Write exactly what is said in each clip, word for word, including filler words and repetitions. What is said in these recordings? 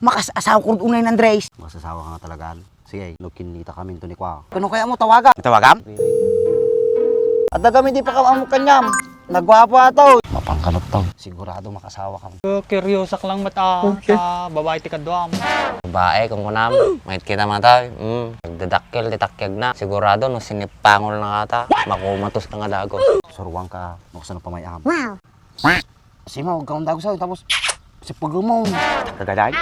Makas-asawa ko unay ni Andres. Makas-asawa ka nga talaga, Al. Sige, no kinnita kami to ni Kwa. Kano kaya mo tawagan? Tawagam? Adda kami di pa kam-ammo kaniam. Nagwapo ato. Mapangkanot to. Sigurado makasawa ka. Kuryosak lang met a, okay, ta babae ti kaduam. Babae, kunkunam. Mayat kita mata. Mm. Nagdadakkel ti takyag na. Sigurado no sinipangol na kata, makumatos ka nga dagos. Suruan ka, no kasano pa may am. Wow. Sima, huwag kang dagusaw, tapos si pagumong. Kagaday?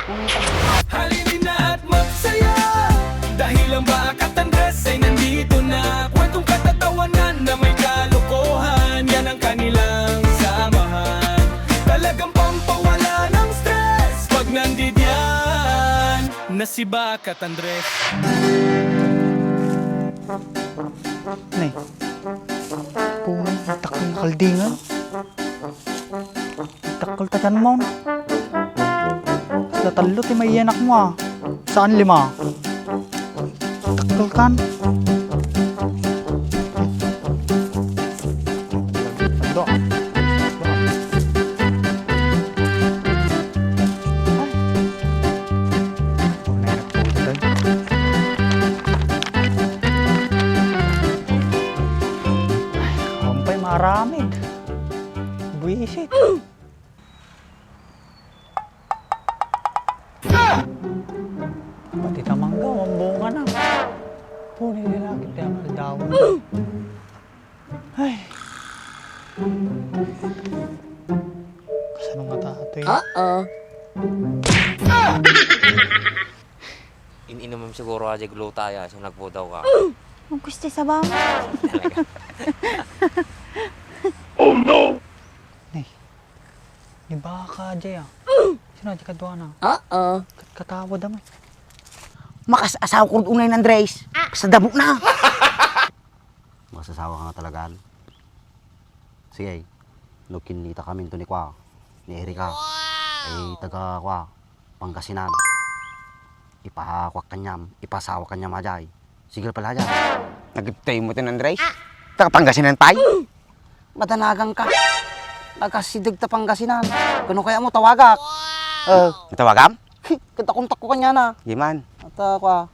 Halina at magsaya, dahil ang Bakat Andres ay nandito na. Kwentong katatawanan na may kalokohan, yan ang kanilang samahan. Talagang pampawala ng stress pag nandidiyan na si Bakat Andres. Nay, punong takong kaldingan. Dakkel ta tiyan mo. Datalo ti mayanak mo, a. Saan lima? Dakkel kan. Ando. Ay. Ay, ampay maramid. Buwisit. Pati ta mangga, awan bunga na. Puli na lagi ti amal daon. Ay. Kasano nga ta, atoy? Uh-oh. In-inumem siguro a jay gluta ya, so nagpudaw ka. Ang gusto sa bama. Talaga. Oh no! Nay, ni baka jay, a. Sino jay kaduana? Uh-oh. Kat-, katawa da mo. Makas-asawa ko unay ni Andres. Sa damo na. Makas-asawa ka nga talaga, Al. Sige, no kinnita kami to ni Kwa, ni Erika. Wow! Ay, taga Kwa, Pangasinan. Ipakuak kaniam, ipasawa kaniam a jay. Sige pala jay. Nagibtay mo ti ni Andres? Ah! Taga Pangasinan pay? Madanagan ka. Nagasideg ta Pangasinan. Kano kaya mo tawagak? Wow! Eh. Tawagam? Kanta kontak ko kanya na. Di man. At, ah, kwa.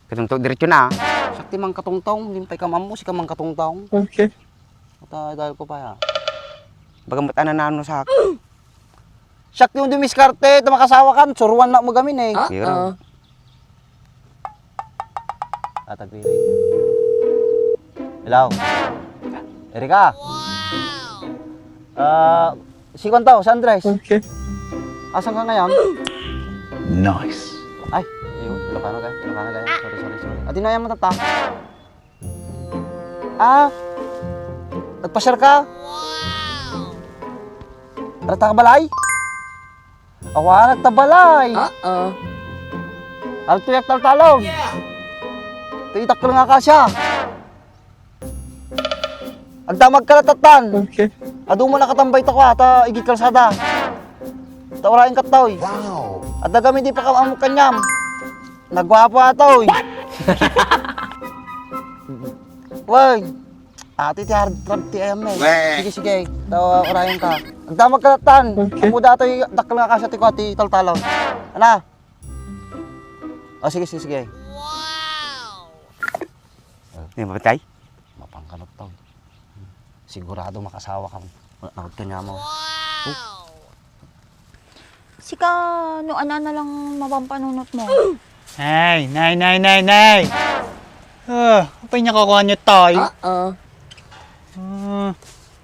Katungtong diretso na. Siak ti mangkatungtong, di pay kam-ammo, sika mangkatungtong. Okay. At, ah, dahil ko pa ya. Baga met a nanano sa. Siak ti dumiskarte, ta makasawa kan, suruan na mo gamin eh. Ah, Zero. Ah. Atag diri. Hello. Erika. Ah, si Kwanto, si Andres. Okay. Asan ka ngayon? Nice. Ay, ayun, Ilocano ka, Ilocano ka. Sorry, sorry, sorry. Ati na yan matata. Ah, nagpasyar ka? Arata ka balay? Awanak ta balay. Uh-oh. Adtoyak taltalon. Ti dakkel nga akasya. Agdamag ka lattan. Okay. Adu man a katambay ta kua, ta idi kalsada. Ta urayen kattoy. Wow. Adda kami di pakam-ammo kaniam. Nagwapo atoy. What? Wen. Ati ti hard drive ti ayam, eh. Weh. Sige, sige. Tawa, urayen ka. Agdamag ka lattan. Okay. Ammo datoy dakkel nga akasya ti kua ti taltalon. Ana? O, sige, sige, sige. Wow! Di mapatay? Mapangkanot to. Sigurado makasawa ka. Wala na kanya mo. Wow! Sika, no anana lang mapampanunot mo. Nay, nay, nay, nay, nay! Ah, apay niya kakuha niya tayo? Oo. Ah,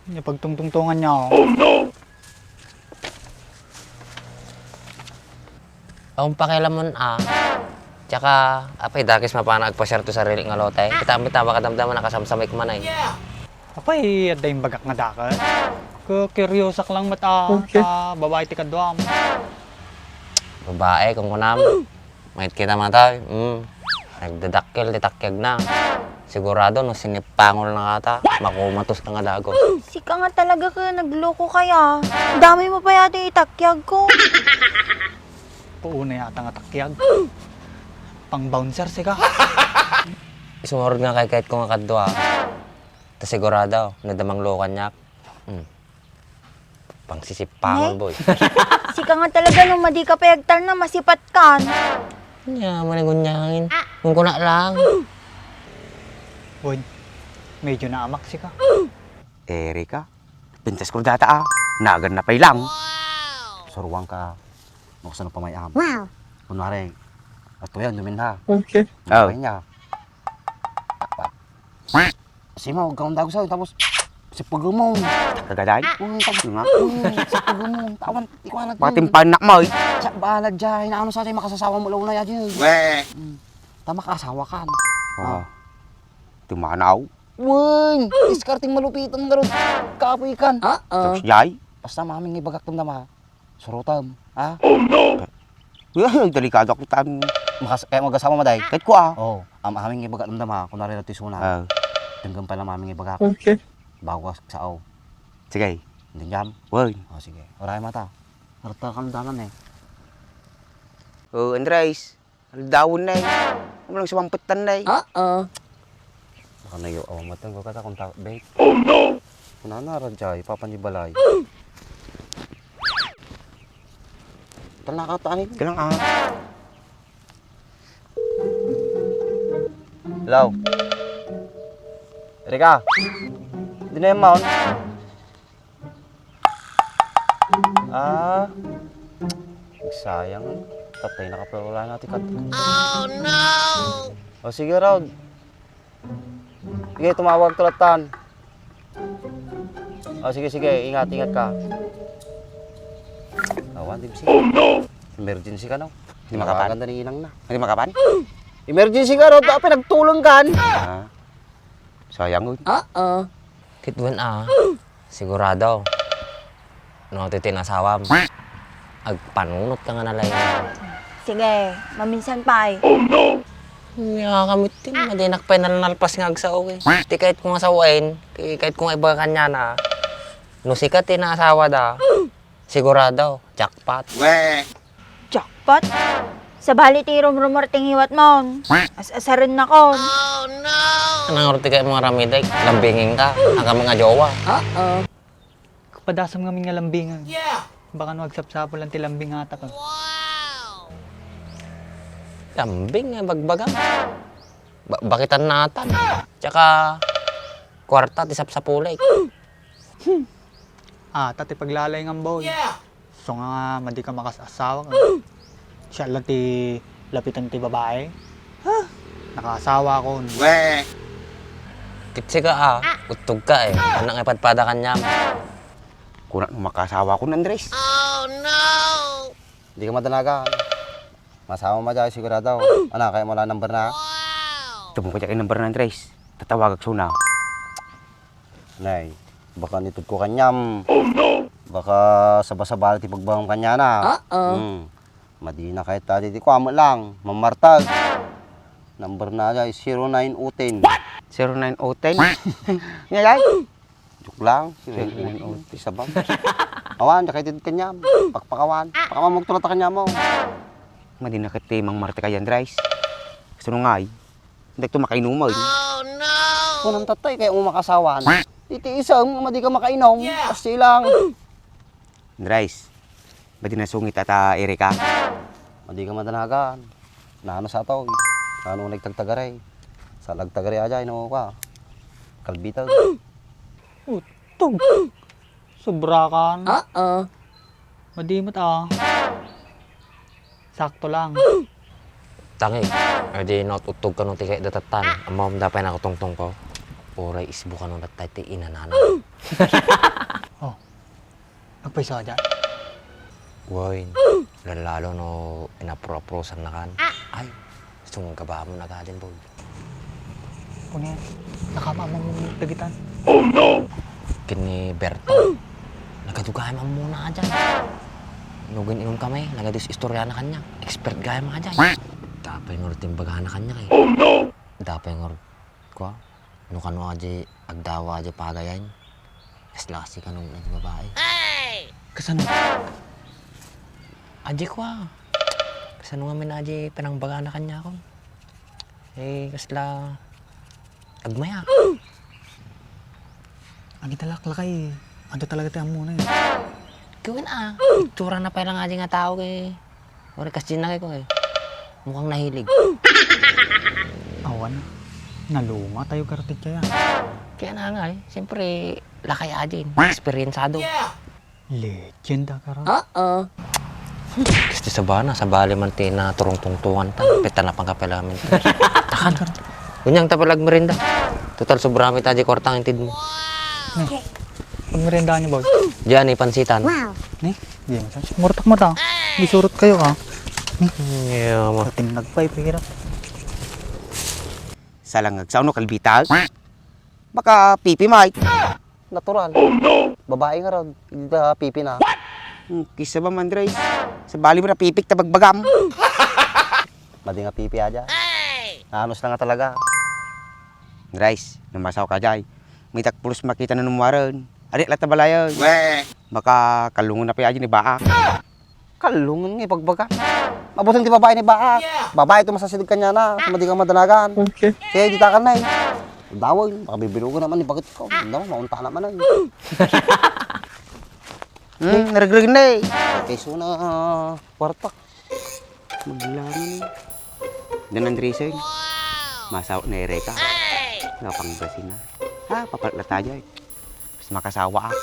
niya pagtungtungtungan niya, oh. Oh no! Ang pakialam mo, ah. Tsaka, apay, dakes mapana agpasyar to sarili nga lote. Kita mo, tama kadamdama, nakasamsamay kumanay. Apay, adda imbagak nga dakes. Ku-, kuryosak lang met a, okay, ta babae ti kaduam. Babae, kunkunam. Mayat kita mata, mm. Nagdadakkel ti takyag na. Sigurado no sinipangol na kata, makumatos ka nga dagos. Sika nga talaga ka, nagloko kaya. Dami mo pa yata itakyag ko. Puuna yata nga takyag. Pang bouncer sika. Isumurod nga kay kahit ko nga kadua. Ta sigurado, no damang lokan niya. Mm. Pangsisippangon, boy. Sika nga talaga, no madi ka pay agtalna, masipatkan. Ania, manigunyahan. Kunkuna lang. Boy, medyo naamak sika. Erika, pintas ko data, ah. Nagan na pay lang. Suruan ka, no kasano pamay-am. Wow. Kunwari, ato yan, dumin ha. Okay. Oh. Kanya. Sima, huwag kang dagusaw, tapos, si Pagumong. Kagaday? Oo, tapos nga. Oo, si Pagumong. Tawan, ikaw anak. Patimpan na mo, eh. Siya, bahala dyan. Ano sa makasasawa mo, launa yan, yun. Weh. Mm. Tama ka, asawa ka. Ah. Tumanaw. Wen, diskarteng malupitan garud. Kapoy kan. Uh-oh. Tapos, yay. Basta maming ibagak damdama. Surutam, ha? Oh, no! Uy, delikado kita. Makas-, kaya mag-asawa, maday. Kahit ko, ah. Oh, am-, aming ibagak damdama, kunwari na ti suna. Ah. Denggem pay lang aming ibagak. Okay. Bago ka sao. Sige. Hindi jam. Wen. Oh, sige. Oray mata. Harta kang dalan, eh. Oh, Andres. Aldawen na, eh. Ano lang sumampetan na, eh. Oo. Baka nayo, awan matang ko kata kung ta-, babe. Oh, no! Kunana, radya, ipapan ni balay. Tanaka ta, ani? Kalang, ah. Hello? Erika? Di na yung maon? Ah, sayang. Patay na ka, pero wala na ti kanta. Oh, no! O, sige, Rod. Sige, tumawag tulatan. O, sige, sige. Ingat, ingat ka. Awan, di ba, sige. Oh, no! Emergency ka, no? Di makapan? Tinawagan na ni Inang na. Di makapan? Emergency ka, Rod. Ah, pinagtulong kan. Ah. Sayang, oy. Oo. Kitwen a, sigurado. No, ti tinasawam. Agpanunot ka nga nalay. Sige, maminsan pay. Oh, no! Nia kami ti, madinak pay nalnalpas nga agsaok, eh. Ti kayat ko nga sawen, ti kayat ko nga ibaga kaniana. No sika ti naasawa da, sigurado, jackpot. Weh! Jackpot? Sabali ti rumrumor ti ngiwatmon. As-asarennakon. Anang urti kay mo aramidek? Lambingin ka. Ang kami nga jowa. Oo. Kapadasam ngamin nga lambingan. Yeah. Baka no agsapsapulan ti lambing atak. Lambing nga bagbagam. Ba-, bakitan natan. Tsaka, kwarta ti sapsapulek. Hmm. Ah, ta ti paglalay nga ambaw. Yeah. So nga, madi ka makas-asawa ka. Siya la ti lapitan ti babae. Ha? Nakaasawa akon. Weh! Kitsi ka, ah. Uttog ka, eh. Anak nga ipadpada kaniam. Kuna no makaasawa akon, Andres. Oh, no! Di ka madanagan. Masawa ma dyan, sigurado. Ana, kaya mo lang number na? Wow! Tubong ko dyan yung number na, Andres. Tatawagak suna. Nay, baka nitud ko kanyam. Oh, no! Baka sabasabali ti pagbagam kanyana. Uh-oh. Hmm. Madina kayat ta, di ko amo lang. Mamartag. Number na dyan, zero nine oh ten. What? Zero nine oh ten? Nga yan? Joke lang. Sino yung Sino yung uti? Sabab? Awan, di kayo kanya. Pakpakawan. Pakamamagtulat ka kanya mo. Madi na kiti Mang Marte kay Andres. Gusto nung ay. Hindi ito makainuman. Oh, no! Kung ang tatay, kaya mo makasawan. Iti isang, madi ka makainom. Yeah. Kasi lang. Andres, madi na sungit ata Erika? Madi ka madanagan. Nano sa to? Nano nagtagtagaray? Sa lagtagaray aja, ino ka? Kalbitag. Utog. Sobra kan. Oo. Madimot, ah. Sakto lang. Tangi, adi not utog ka no ti kay datatan. Ammom da pay nakatungtong ko. Uray isbo ka no datay ti inanana. Oh. Nagpayso ka dyan? Wen, lalalo no inapro-aprosan na kan. Ay, sunggabaam na kadin, boy. Kunya, nakapamang dagitan. Oh, no! Ken ni Berto. Nagadugayan man muna ka dyan. Nugin inum kami, nagadis istorya na kanya. Expert gaya mga dyan. Dapay ngur timbagana kanya kay. Oh, no! Dapay ngur, kwa, no kano aji agdawa aji pagayan. Kasla kasi kano nga babae. Kasano? Aji kwa. Kasano nga min aji panangbagana kanya kon. Eh, kasla agmaya. Agitalaklakay, adu talaga ti ammona, eh. Gawin a. Itsura na pay lang adi nga tao kay. Uri kas Jean na kay ko eh. Mukhang nahilig. Awan. Naluma tayo kartig kaya. Kaya na nga eh. Siyempre, lakay adi. Eksperyensado. Legend a kara. Oo. Kasti sabana, sabali man ti naturungtungtuan ta. Peta na pangkapelamin. Takan. Unyang ta pala agmerienda. Total, sobra mi ta di kwartang intid mo. Pagmerienda niyo, boy? Diyan, eh, pansitan. Wow. Ni? Diyan, sa murtak mata. Gisurot kayo, ha? Ni? Yeah, ma. Kating nagpay, pira. Salang agsaw no, kalbitas. Makapipi, Mike. Natural. Oh, no! Babae nga raw, da pipi na. Hmm, kisa ba, Mandres? Sabali mo na pipik ta bagbagam. Madi nga pipi aja. Naanus na nga talaga. Andres, namasaw ka jay. May takpulos makita na numuaren. Adi, lata balayan. Weh! Maka kalungon na pa aja ni Baak. Kalungon nga ipagbaga. Mabuting ti babae ni Baak. Babae to masasideg kanyana, sa madi kang madanagan. Okay. Kaya di takan na eh. Daway, makabibilugan naman ni bakit ko. Hindi naman, maunta naman eh. Hmm, naregreg na eh. Peso na, ah, kwarta. Maglangan eh. Dan Andresen. Masaw na Ereka. Napanggasin na. Ha, papalit na tayo eh. Mas makasawa ah.